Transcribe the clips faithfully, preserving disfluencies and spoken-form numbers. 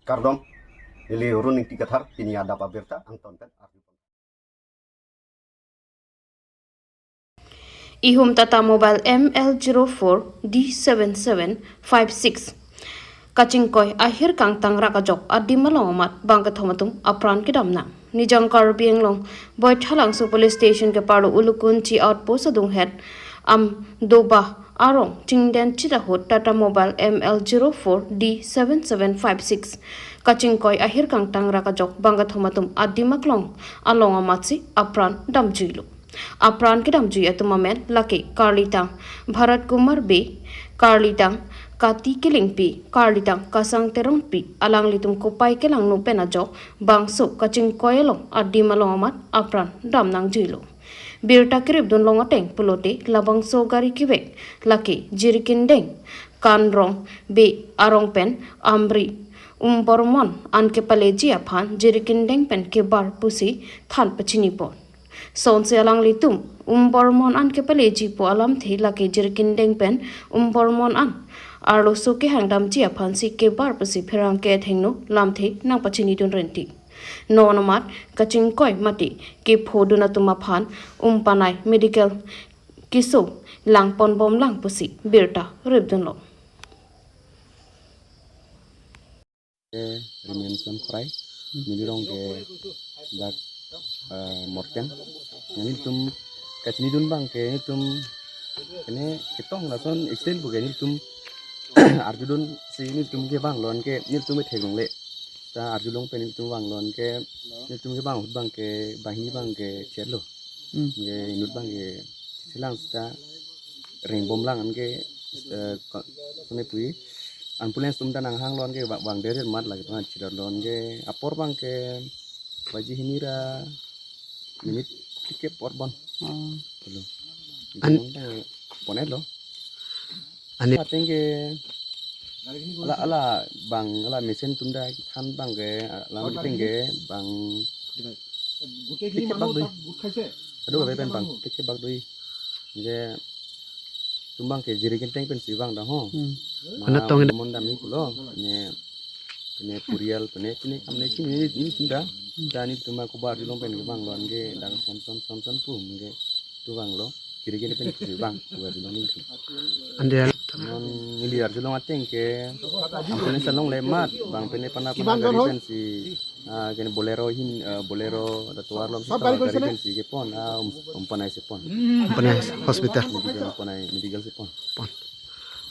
Kardom, neli Run Ingti Kathar, pini adap abirta angton pen arju. Ihum Tata Mobile M L zero four D seven seven five six kachingkoi ahir kangtang rak ajok adim along amat bangkethom atum apran kedam nang. Nijang Karbi Anglong Baithalangso Police Station keparlo Ulukunchi Outpost adunghet Amdobah arong chingden chit ahut Tata Mobile M L zero four D seven seven five six kachingkoi ahir kangtang rak ajok bangkethom atum adim aklong along amatsi apran damjuilo. Apran kedamjui atum amen lake karlitang Bharat Kumar Bey, karlitang Kati Kilingpi, karlitang Kasang Teronpi, alanglitum kopai kelangno pen ajok bangso kachingkoi along adim along amat apran dam nangjuilo. Birta keripdun long ateng pulote labangso gari kevek lake Jirikindeng Kanrong Bey arong pen Amri Umbormon an kepaleji aphan Jirikindeng pen kebar pusi than pachinipon. Sonsi alanglitum Umbormon an kepaleji pu alamthe lake Jirikindeng pen Umbormon an arloso kehang damji aphansi kebar pusi pherangke athengno lamthe nangpachinidun renti. Non amat kachingkoi mate kephodun atum aphan umpanai medical keso langponbomlang pusi birta ripdunlo. Ke Rimenson Krai, neli rong ke dak, eh, Morten. Nelitum kachinidun abang ke nelitum kene ketong lason accident pu ke nelitum arjudunsi nelitum kevang lon ke nelitum theklongle. Ta arjulong pen nelitum vang lon ke nelitum kevang ahut abang ke banghini abang ke chetlo. Hmm. Ke inut abang ke chelang seta ringbomlang anke, eh, ko-, kone pui ambulance atum ta nanghang lon ke vang, vangdet mat lake pang chidar lon ke apor abang ke baji hini ra minute phlikep apor bon. Oh. Hello. An- Pon-etlo. Ani- Ateng ke ala, ala bang, ala mesen atum ta kethan abang ke, ala keteng ke bang phlikep bak doi. Aduh, bang phlikep bak doi. Ke atum abang ke Jirikindeng pensi vang dak ho. Hmm. Ma Mana tong mon dam-i pulo. Ne, ne purial, ne, ne kam ne chini, ne, ne atum ta. Ta nelitum ma kobar arjulong pen kevang lon ke dak son son son son pu ke tu vanglo. Jirikindeng pensi vang, kobar arjulong nelitum. Ande al- Non neli arjulong ateng ke ambulance alongle mat, bang pene pana pana gari pensi, ah, kene Bolero hin, ah, Bolero da tovar lom sita gari pensi kepon, ah, um, umpanai si pon. Umpanai hospital. Medical umpanai, medical si pon. Pon.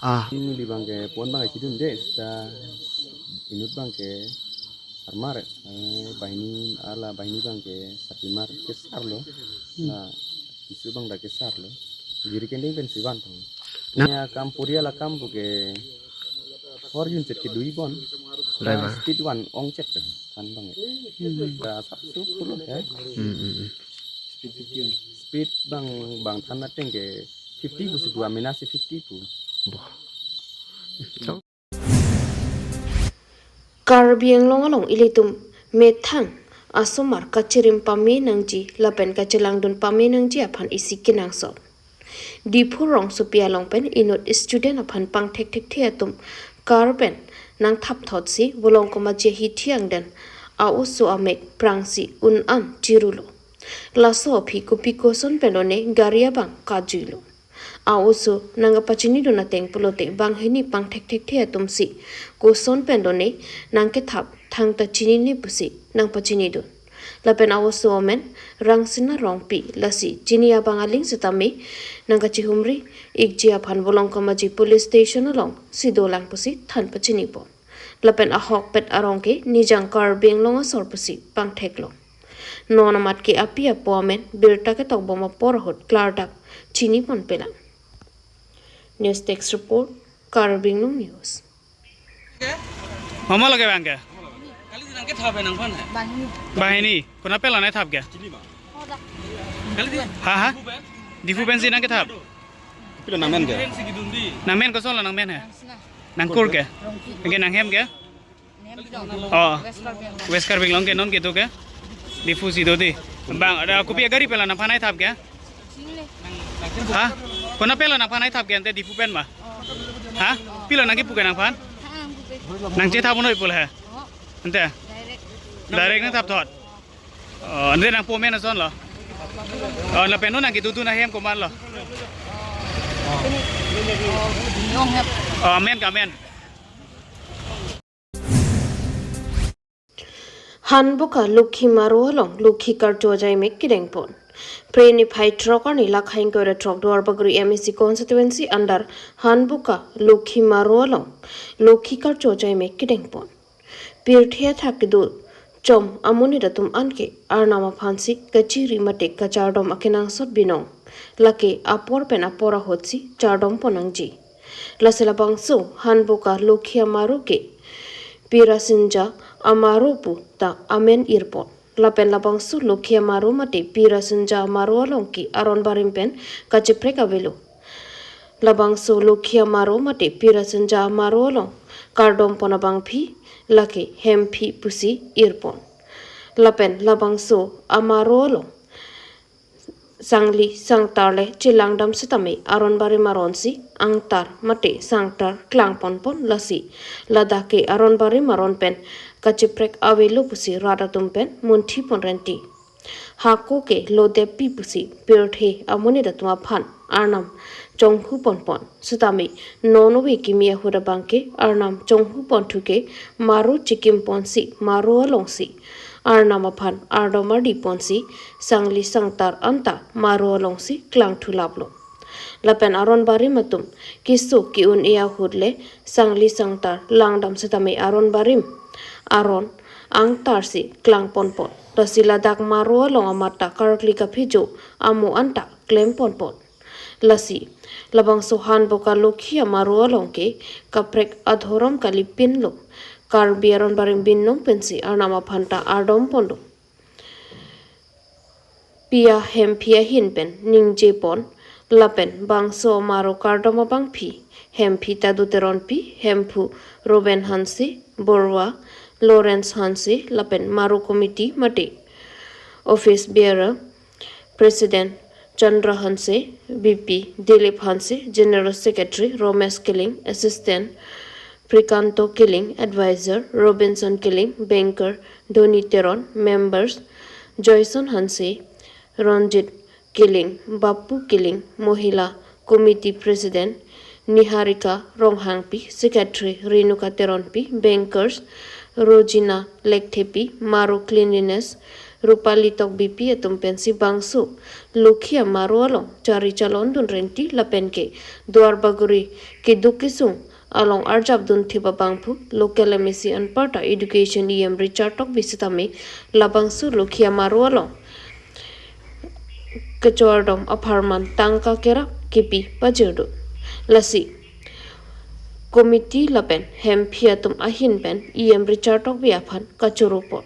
Ah. Neli abang ke pon abang ke chidunde, seta inut abang ke armar, eh, banghini, ala banghini abang ke sarpimar kesarlo. Hmm. Na, isu abang dak kesarlo. Jirikindeng pensi van tong. Na- Ne akam purial akam pu ke hor jun chet kedui bon. Driver. Speed van ong chet than abang. Hmm. Dak sapsu pulo ya. Hmm, hmm, hmm. Speed abang, bang than ateng ke fifty pu si dua mena si fifty pu. Boh. So, Karbi Anglong along ilitum methang asomar kachirim pame nangji lapen kachelangdun pame nangji aphan isi kenangsot. Diphu rongsopi along pen inut student aphan pangthekthekthe atum car pen nangthapthotsi Volongkom Aji ahithi angdeng a-oso amek prangsi un an chirulo. Laso aphi kopi koson pen lone gari abang kajuilo. A-oso nangkapachinidun ateng pulote banghini pangthekthekthe atumsi koson pen lone nangkethap thangta chinine pusi nangpachinidun. Lapen a-oso amen Rangsina Rongpi, lasi chini abang aling setame nangkachihumri ikji aphan Volongkom Aji Police Station alongsi dolang pusi than pachinipon. Lapen ahokpet arong ke Nijang Karbi Anglong asor pusi pangtheklo. Non amat ke api apo amen birta ketokbom apor ahut klardak chiniponpelang. News Desk Report, Karbi Anglong News. Mama lage bang ke? Kali di nangkethap nangphan hai. Banghini. Banghini. Konat pen la nangthap ke? Chini ma. Oh, dak. Kali di. Ha, ha? Diphu pensi nangkethap. Pilo nangmen ke? Nangmen koson la nangmen hai? Nangkur ke? Rongpi. Ke nanghem ke? Nem dong. Oh. West Karbi Anglong. West Karbi Anglong ke non kedo ke? Diphu si do di. Bang, ada kopi agari pen la nangphan nangthap ke? Sini. Ha? Konat pen la nangphan nangthap ke ante Diphu pen ma? Oh. Ha? Pilo nangkipu ke nangphan? Ha, nangkipu. Nangchethap noi pul hai? Oh. Ante? Direct nangthap thot. Oh, ante nangpo amen asonlo. Oh, lapen non nangkedodun ahem komatlo? Oh, amen ke amen. Hanboka Lokhi Maro along Lokhi karcho ajaimek kedengpon. Phre niphai throk arni lake ingkoi ra throk Duarbagori M A C constituency under Hanboka Lokhi Maro along Lokhi karcho ajaimek kedengpon. Pirthe athak kedo chom amonit atum anke Arnam aphansi kachiri mate kachardom akenangsot binong. Lake apor pen apor ahutsi chardompon nangji. Lasi labangso Hanboka Lokhi Amaro ke Pi Rasinja Amaro pu ta amen irpon. Lapen labangso Lokhi Amaro mate Pi Rasinja Amaro along ke aron barim pen kacheprek avelo. Labangso Lokhi Amaro mate Pi Rasinja Amaro along kardompon abangpi lake Hemphi pusi irpon. Lapen labangso Amaro along sangli sangtar le chelangdam setame aron barim aronsi angtar mate sangtar klangponpon, lasi ladak ke aron barim aron pen kacheprek avelo pusi rat atum pen munthipon renti. Hako ke lodeppi pusi pirthe amonit atum aphan Arnam chonghuponpon. Setame non ove kimi ahut abangke Arnam chonghuponthu ke Maro chikimponsi Maro alongsi Arnam aphan ardom ardiponsi sangli sangtar anta Maro alongsi klangthulaplo. Lapen aron barim atum keso ke-un-e ahut le sangli sangtar langdam setame aron barim aron angtarsi klangponpon. Lasi ladak Maro along amat ta karkli kaphejo amo anta klemponpon. Lasi labangso Hanboka Lokhi Amaro along ke kaprek adhorom kalipinlo. Karbi aron barim binong pensi Arnam aphan ta ardomponlo. Pi Hemphi ahin pen ningjepon. Lapen bangso Amaro kardom abangpi Hemphi Tadu Teronpi, Hemphu Ruben Hanse, Borwa Lawrence Hanse, lapen Maro committee mate office bearer President Chandra Hanse, V P Dilip Hanse, General Secretary Romesh Killing, Assistant Prikanto Killing, Advisor Robinson Killing, Banker Dhoni Teron, Members Joyson Hanse, Ranjit Killing, Bapu Killing, Mohila Committee President Niharika Ronghangpi, Secretary Renuka Teronpi, Bankers Rojina Lekthepi, Maro Cleanliness Rupali Tokbipi atum pensi bangso Lokhi Amaro along chari chalondun renti lapen ke Duarbagori keduk kesung along arjapdun thip abangphu local M A C anparta Education E M Richard Tokbi setame labangso Lokhi Amaro along kachardom apharman tangka kerap kepi pajirdo. Lasi committee lapen Hemphi atum ahin pen E M Richard Tokbi aphan kachoropon.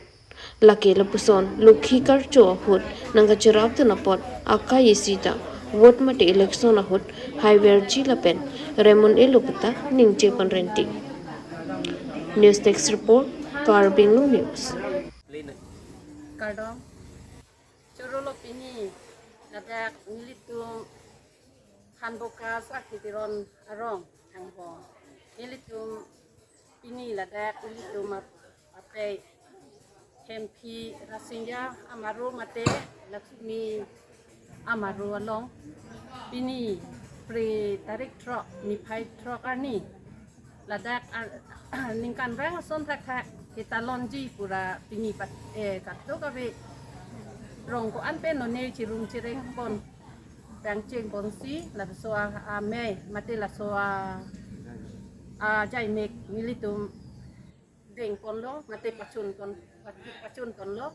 Lake lapuson Lokhi karcho ahut nangkachirapdun apot akai isi ta vote mate election ahut haiverji lapen remon-elo puta ningjeponrenti. News Desk Report, Karbi Anglong News. Kardom. Chorolo pini ladak nelitum Hanboka Sakhi Teron arong angbong. Nelitum pini ladak nelitum ap-, ape Hemphi Rasinja Amaro mate Laksmi Amaro along pini Phre tarik throk niphai throk arni ladak ar-, ningkan rang ason thakthak ketalonji pura pini pat, eh, kadokave rong ko-an pen non ne chirum chireng pon pangcheng ponsi laso a, amei mate laso a, ajaimek nelitum dengponlo mate pachunpon, pachunponlo.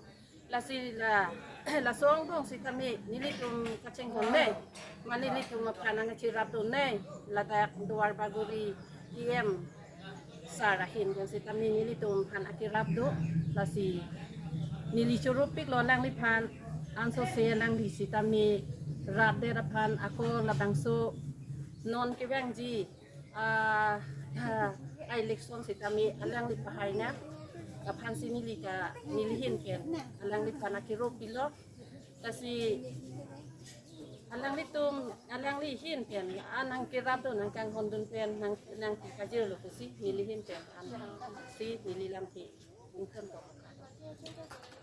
Lasi la, laso angbong sitame nelitum kachengponme, ma nelitum aphan nangkachirapdunne, ladak Duarbagori E M sir ahin pen sitame nelitum aphan akirap do. Lasi neli choropiklo alangliphan, ansose alangli sitame rat det aphan ako labangso non kevangji, ah, ah, a-election sitame alangli pahai nang aphansi neli ka, neli ahin pen alangliphan akiropilo. Lasi alanglitum, alangli ahin pen, ah, nangkirapdun, nangkanghondun pen, nang, nangkikajirlo pusi neli ahin pen, an, si neli lamthe. Pungtham to.